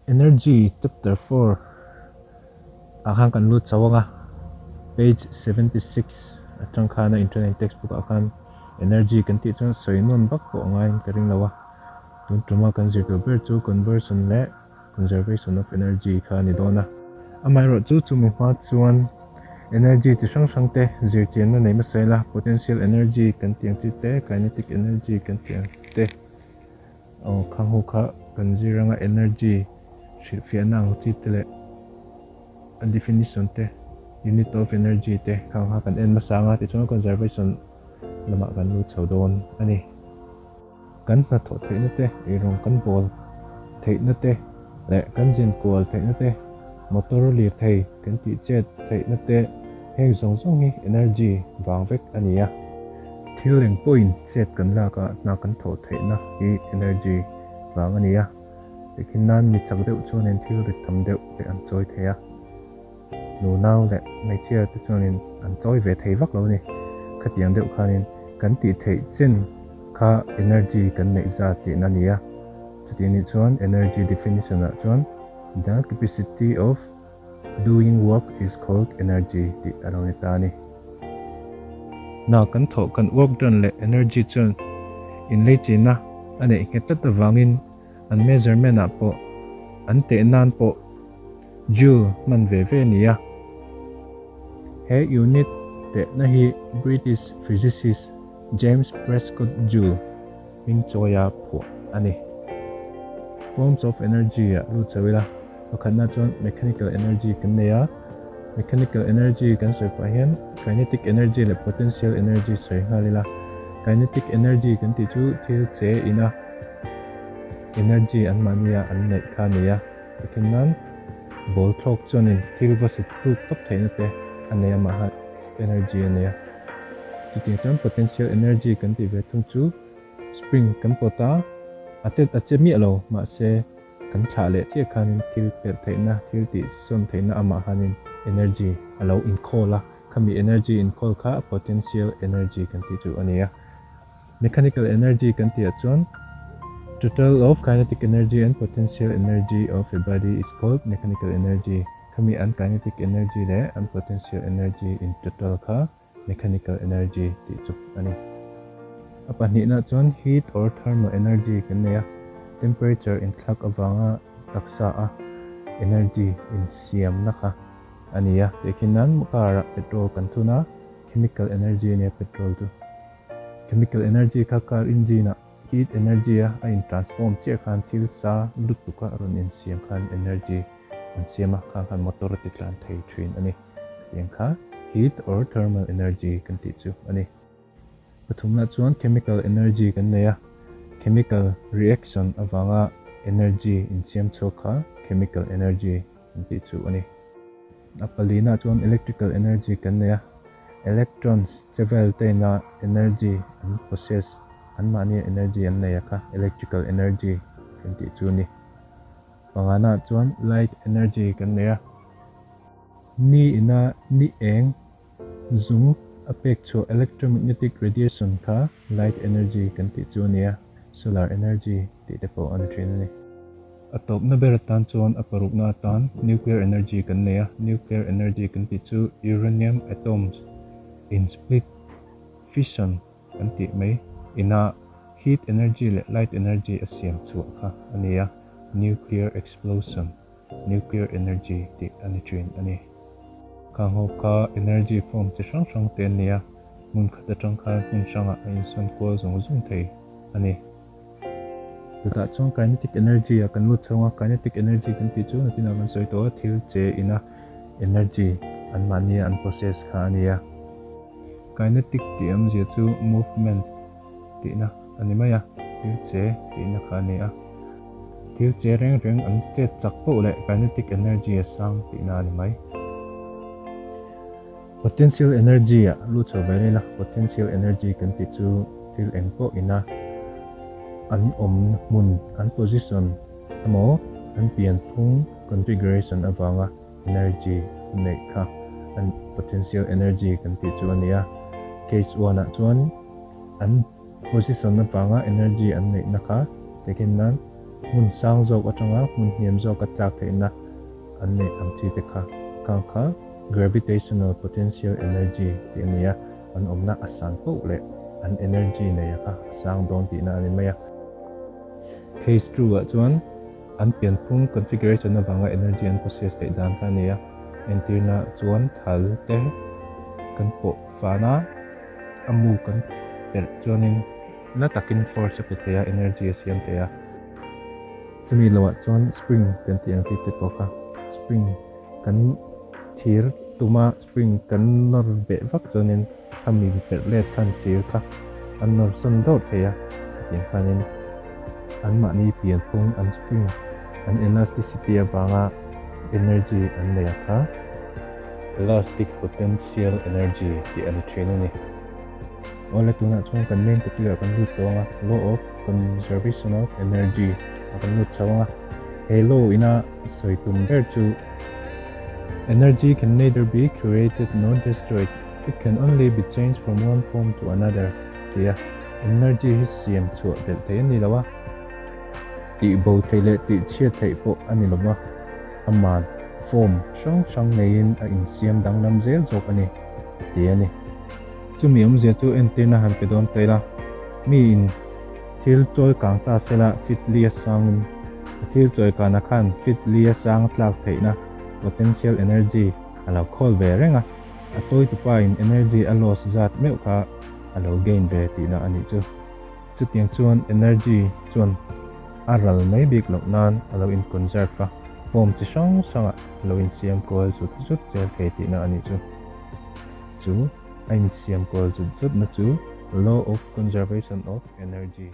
Energy chapter 4 ah khan kan lut chho anga, page 76 atang khan a internet textbook ah khan energy kan tih chuan sawi nawn vak pawh a ngaiin ka ring lo a. Tun tuma kan zir tur ber chu conversion leh conservation of energy kha a ni dawn a. Amaherawh chu chumi hma chuan energy chi hrang hrang te zir chianna nei hmasa ila, potential energy kan tih ang chi te, kinetic energy kan tih ang te. Aw kha hu kha kan zir anga energy hrilhfiahna ang chi te leh a definition te, unit of energy te kha ang kha kan en hmasa anga tichuan conservation lamah kan lut chho dawn a ni. Kan hnathawh theihna te, eirawng kan bawl theihna te leh kan zin kual theihna te, motor lirthei kan tih chet theihna te heng zawng zawng hi energy vang vek a ni a. Thil eng pawhin chet kan lak a, hna kan thawh theihna hi energy vang a ni a. Tikhin nan mi chak deuh chuanin thil rit tam deuh te an chawi thei a, nunau leh hmeichhia te chuanin an chawi ve thei vak lo a ni. Khatiang deuh khanin kan tih theih chen kha energy kan neih zat tihna a ni a. Chutih nih chuan energy definition ah chuan the capacity of Doing work is called energy tih a lo ni ta a ni. Hna kan thawh kan work done leh energy chuan inleichina a neih nghet tlat avangin an measurement ah pawh an teh nan pawh joule hman ve ve a ni a. He unit tehna hi British physicist James Prescott Joule hming chawia phuah a ni. Forms of energy ah lut chho ila, pakhatna chuan mechanical energy kan nei a, mechanical energy kan sawi pah hian kinetic energy leh potential energy sawi nghal ila, kinetic energy kan tih chu thil che ina energy an mahnia an neih kha a ni a, tikhin nan ball thlawk chuanin thil va sut tluk tawp theihna te a nei a mah energy a nei a, chutiang chuan potential energy kan tih ve thung chu Spring kan pawt a, a tet a che miah lo, mahse kan thlah leh chiah khanin thil perh theihna, thil tih sawn theihna amah khanin energy a lo inkhawl a, khami energy inkhawl kha potential energy kan tih chu a ni a. Mechanical energy kan tihah chuan total of kinetic energy and potential energy of a body is called mechanical energy, khami an kinetic energy leh an potential energy in total kha mechanical energy tih chu a ni. A pahnihna chuan heat or thermal energy kan nei a, temperature inthlak avanga taksa a energy insiamna kha a ni a, tehkhin nan car ah petrol kan thun a, chemical energy a nia petrol chu. Chemical energy kha car engine ah heat energy a a in transform chiah khan thil sa lutuk a rawn insiam khan energy an siam a, khang khan motor a ti tlan thei thin a ni. Tiang kha heat or thermal energy kan tih chu a ni. Pathumna chuan chemical energy kan nei a, chemical reaction avanga energy insiam chhuak kha chemical energy kan tih chu a ni. A palina chuan electrical energy kan nei a, electrons che vel teina energy an possess, anmahnia energy an nei a kha electrical energy kan tih chu a ni. Pangana chuan light energy kan nei a. Ni ina ni eng zung a pek chhuah electromagnetic radiation kha light energy kan tih chu a ni a, solar energy tih te pawh a ni thin a ni. A tawpna ber atan chuan a parukna atan nuclear energy kan nei a, nuclear energy kan tih chu uranium atoms in split fission kan tih mai ina heat energy leh light energy a siam chhuah kha a ni a, nuclear explosion. Nuclear energy tih a ni thin a ni. Khang ho kha energy form chi hrang hrang te an ni a, hmun khat atang khan hmun hrangah a insawn kual zung zung thei a ni. Chutah chuan kinetic energy ah kan lut chhung a, kinetic energy kan tih chu nakinah kan sawi tawh a, thil che ina energy anmahnia an process kha a ni a. Kinetic tih awmzia chu movement tihna a ni mai a, thil che tihna kha a ni a. Thil che reng reng an chet chak poh leh kinetic energy a sang tihna a ni mai. Potential energy ah lut chho ve ila, potential energy kan tih chu thil eng pawh ina an awm hmun, an position emaw an pianphung configuration avanga energy neih kha an potential energy kan tih chu a ni a. Case one ah chuan an position avanga energy an neihna kha takin nan. Hmun sang zawk atanga hmun hniam zawka tlak theihna an neih ang chi te kha khang kha gravitational potential energy tih a ni a, an awmna a sang poh leh an energy neia kha a sang dawn tihna a ni mai a. Case two ah chuan an pianphung configuration avanga energy an possess theih dan kha a ni a, entirna chuan thal te kan pawh fan a, a mu kan perh chuanin na takin force a pe thei a, energy a siam thei a. Chumi loah chuan spring kan tih ang chi te pawh kha spring kan thir tuma spring kan nawr beh vak chuanin khami perh let khan thir kha an nawr sawn dawrh thei a, hetiang khanin anmahni pianphung an spring an elasticity avanga energy an nei a kha elastic potential energy tih a ni thin a ni. Awle tunah chuan kan main topic ah kan lut tawh ang a, law of conservation of energy ah kan lut chho ang a, he law ina sawi tum ber chu Energy can neither be created nor destroyed, it can only be changed from one form to another tih a, energy hi siam chhuah belh theih a ni lo a, tih bo theih leh tih chhiat theih pawh a ni lo va, aman form hrang hrang neiin a insiam danglam zel zawk a ni tih a ni. Chumi awmzia chu entirna han pe dawn ta ila, miin thil chawi kang ta sela fit li a sangin a thil chawi kana khan fit li a sang tlak theihna potential energy a lo khawl ve reng a, a chawi tupa in energy a loss zat meuh kha a lo gain ve tihna a nih chu. Chutiang chuan energy chuan a ral mai bik loh nan a lo in conserve a, form chi hrang hrangah a lo insiam kual zut zut zel thei tihna a nih chu. Chu a insiam kual zut zutna chu Law of Conservation of Energy.